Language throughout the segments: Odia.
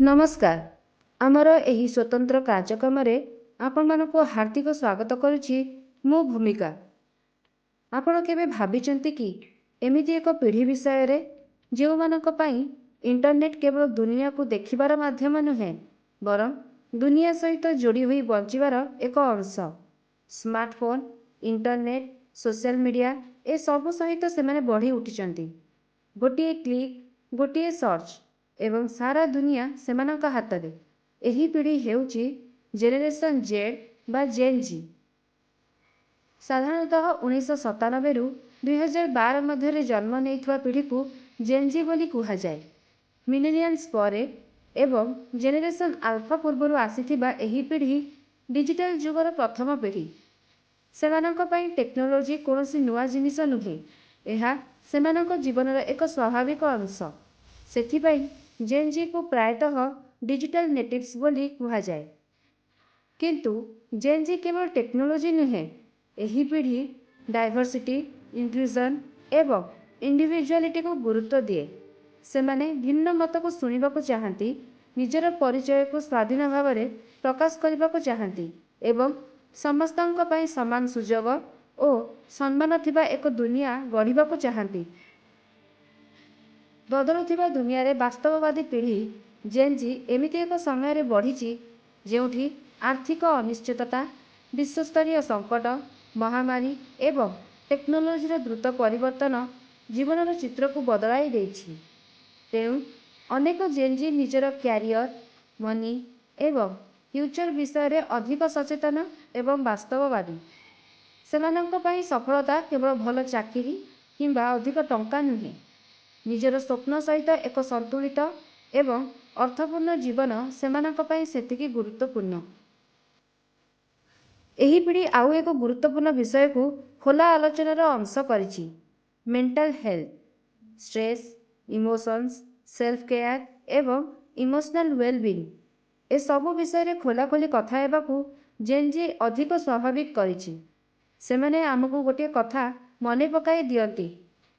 ନମସ୍କାର। ଆମର ଏହି ସ୍ୱତନ୍ତ୍ର କାର୍ଯ୍ୟକ୍ରମରେ ଆପଣମାନଙ୍କୁ ହାର୍ଦ୍ଦିକ ସ୍ୱାଗତ କରୁଛି ମୁଁ ଭୂମିକା। ଆପଣ କେବେ ଭାବିଛନ୍ତି କି ଏମିତି ଏକ ପିଢ଼ି ବିଷୟରେ, ଯେଉଁମାନଙ୍କ ପାଇଁ ଇଣ୍ଟରନେଟ୍ କେବଳ ଦୁନିଆକୁ ଦେଖିବାର ମାଧ୍ୟମ ନୁହେଁ, ବରଂ ଦୁନିଆ ସହିତ ଯୋଡ଼ି ହୋଇ ବଞ୍ଚିବାର ଏକ ଅଂଶ? ସ୍ମାର୍ଟଫୋନ୍, ଇଣ୍ଟରନେଟ୍, ସୋସିଆଲ ମିଡ଼ିଆ ଏସବୁ ସହିତ ସେମାନେ ବଢ଼ି ଉଠିଛନ୍ତି। ଗୋଟିଏ କ୍ଲିକ୍, ଗୋଟିଏ ସର୍ଚ୍ଚ ଏବଂ ସାରା ଦୁନିଆ ସେମାନଙ୍କ ହାତରେ। ଏହି ପିଢ଼ି ହେଉଛି ଜେନେରେସନ୍ ଜେଡ୍ ବା ଜେନ୍ ଜି। ସାଧାରଣତଃ 1997ରୁ 2012 ମଧ୍ୟରେ ଜନ୍ମ ନେଇଥିବା ପିଢ଼ିକୁ ଜେନ୍ ଜି ବୋଲି କୁହାଯାଏ। ମିଲେନିଆଲ୍ସ ପରେ ଏବଂ ଜେନେରେସନ୍ ଆଲଫା ପୂର୍ବରୁ ଆସିଥିବା ଏହି ପିଢ଼ି ଡିଜିଟାଲ ଯୁଗର ପ୍ରଥମ ପିଢ଼ି। ସେମାନଙ୍କ ପାଇଁ ଟେକ୍ନୋଲୋଜି କୌଣସି ନୂଆ ଜିନିଷ ନୁହେଁ, ଏହା ସେମାନଙ୍କ ଜୀବନର ଏକ ସ୍ୱାଭାବିକ ଅଂଶ। ସେଥିପାଇଁ ଜେନ୍ ଜିକୁ ପ୍ରାୟତଃ ଡିଜିଟାଲ ନେଟିଭ୍ସ ବୋଲି କୁହାଯାଏ। କିନ୍ତୁ ଜେନ୍ ଜି କେବଳ ଟେକ୍ନୋଲୋଜି ନୁହେଁ, ଏହି ପିଢ଼ି ଡାଇଭର୍ସିଟି, ଇନକ୍ଲୁଜନ୍ ଏବଂ ଇଣ୍ଡିଭିଜୁଆଲିଟିକୁ ଗୁରୁତ୍ୱ ଦିଏ। ସେମାନେ ଭିନ୍ନ ମତକୁ ଶୁଣିବାକୁ ଚାହାନ୍ତି, ନିଜର ପରିଚୟକୁ ସ୍ୱାଧୀନ ଭାବରେ ପ୍ରକାଶ କରିବାକୁ ଚାହାନ୍ତି ଏବଂ ସମସ୍ତଙ୍କ ପାଇଁ ସମାନ ସୁଯୋଗ ଓ ସମ୍ମାନ ଥିବା ଏକ ଦୁନିଆ ଗଢ଼ିବାକୁ ଚାହାନ୍ତି। ବଦଳୁଥିବା ଦୁନିଆରେ ବାସ୍ତବବାଦୀ ପିଢ଼ି ଜେନ୍ ଜି ଏମିତି ଏକ ସମୟରେ ବଢ଼ିଛି, ଯେଉଁଠି ଆର୍ଥିକ ଅନିଶ୍ଚିତତା, ବିଶ୍ୱସ୍ତରୀୟ ସଙ୍କଟ, ମହାମାରୀ ଏବଂ ଟେକ୍ନୋଲୋଜିର ଦ୍ରୁତ ପରିବର୍ତ୍ତନ ଜୀବନର ଚିତ୍ରକୁ ବଦଳାଇ ଦେଇଛି। ତେଣୁ ଅନେକ ଜେନ୍ ଜି ନିଜର କ୍ୟାରିୟର, ମନି ଏବଂ ଫ୍ୟୁଚର ବିଷୟରେ ଅଧିକ ସଚେତନ ଏବଂ ବାସ୍ତବବାଦୀ। ସେମାନଙ୍କ ପାଇଁ ସଫଳତା କେବଳ ଭଲ ଚାକିରି କିମ୍ବା ଅଧିକ ଟଙ୍କା ନୁହେଁ, ନିଜର ସ୍ୱପ୍ନ ସହିତ ଏକ ସନ୍ତୁଳିତ ଏବଂ ଅର୍ଥପୂର୍ଣ୍ଣ ଜୀବନ ସେମାନଙ୍କ ପାଇଁ ସେତିକି ଗୁରୁତ୍ୱପୂର୍ଣ୍ଣ। ଏହି ପିଢ଼ି ଆଉ ଏକ ଗୁରୁତ୍ୱପୂର୍ଣ୍ଣ ବିଷୟକୁ ଖୋଲା ଆଲୋଚନାର ଅଂଶ କରିଛି: mental health. Stress, emotions, self care ଏବଂ ଇମୋସନାଲ ୱେଲ୍-ବିଇଙ୍ଗ ଏସବୁ ବିଷୟରେ ଖୋଲାଖୋଲି କଥା ହେବାକୁ ଜେନ୍ ଜି ଅଧିକ ସ୍ୱାଭାବିକ କରିଛି। ସେମାନେ ଆମକୁ ଗୋଟିଏ କଥା ମନେ ପକାଇ ଦିଅନ୍ତି: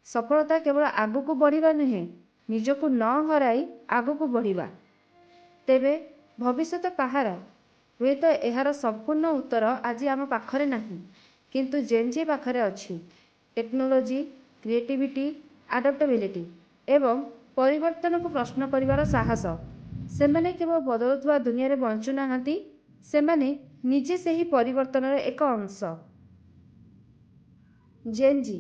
ସଫଳତା କେବଳ ଆଗକୁ ବଢ଼ିବା ନୁହେଁ, ନିଜକୁ ନ ହରାଇ ଆଗକୁ ବଢ଼ିବା। ତେବେ ଭବିଷ୍ୟତ କାହାର? ହୁଏତ ଏହାର ସମ୍ପୂର୍ଣ୍ଣ ଉତ୍ତର ଆଜି ଆମ ପାଖରେ ନାହିଁ, କିନ୍ତୁ ଜେନ୍ ଜି ପାଖରେ ଅଛି ଟେକ୍ନୋଲୋଜି, କ୍ରିଏଟିଭିଟି, ଆଡାପ୍ଟେବିଲିଟି ଏବଂ ପରିବର୍ତ୍ତନକୁ ପ୍ରଶ୍ନ କରିବାର ସାହସ। ସେମାନେ କେବଳ ବଦଳୁଥିବା ଦୁନିଆରେ ବଞ୍ଚୁନାହାନ୍ତି, ସେମାନେ ନିଜେ ସେହି ପରିବର୍ତ୍ତନର ଏକ ଅଂଶ। ଜେନ୍ ଜି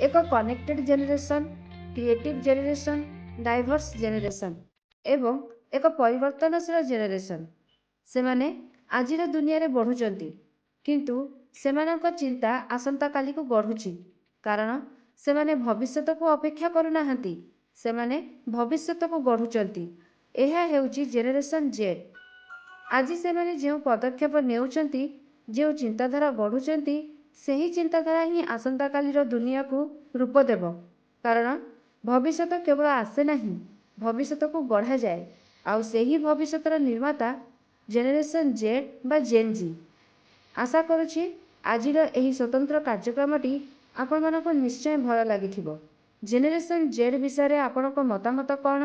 ଏକ connected generation, creative generation, diverse generation ଏବଂ ଏକ ପରିବର୍ତ୍ତନଶୀଳ ଜେନେରେସନ୍। ସେମାନେ ଆଜିର ଦୁନିଆରେ ବଢ଼ୁଛନ୍ତି, କିନ୍ତୁ ସେମାନଙ୍କ ଚିନ୍ତା ଆସନ୍ତାକାଲିକୁ ଗଢ଼ୁଛି। କାରଣ ସେମାନେ ଭବିଷ୍ୟତକୁ ଅପେକ୍ଷା କରୁନାହାନ୍ତି, ସେମାନେ ଭବିଷ୍ୟତକୁ ଗଢ଼ୁଛନ୍ତି। ଏହା ହେଉଛି ଜେନେରେସନ୍ ଜେଡ୍। ଆଜି ସେମାନେ ଯେଉଁ ପଦକ୍ଷେପ ନେଉଛନ୍ତି, ଯେଉଁ ଚିନ୍ତାଧାରା ଗଢ଼ୁଛନ୍ତି, ସେହି ଚିନ୍ତାଧାରା ହିଁ ଆସନ୍ତାକାଲିର ଦୁନିଆକୁ ରୂପ ଦେବ। କାରଣ ଭବିଷ୍ୟତ କେବଳ ଆସେ ନାହିଁ, ଭବିଷ୍ୟତକୁ ଗଢ଼ାଯାଏ। ଆଉ ସେହି ଭବିଷ୍ୟତର ନିର୍ମାତା ଜେନେରେସନ୍ ଜେଡ୍ ବା ଜେନ୍ ଜି। ଆଶା କରୁଛି ଆଜିର ଏହି ସ୍ୱତନ୍ତ୍ର କାର୍ଯ୍ୟକ୍ରମଟି ଆପଣମାନଙ୍କୁ ନିଶ୍ଚୟ ଭଲ ଲାଗିଥିବ। ଜେନେରେସନ୍ ଜେଡ୍ ବିଷୟରେ ଆପଣଙ୍କ ମତାମତ କ'ଣ,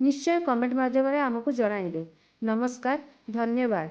ନିଶ୍ଚୟ କମେଣ୍ଟ ମାଧ୍ୟମରେ ଆମକୁ ଜଣାଇବେ। ନମସ୍କାର, ଧନ୍ୟବାଦ।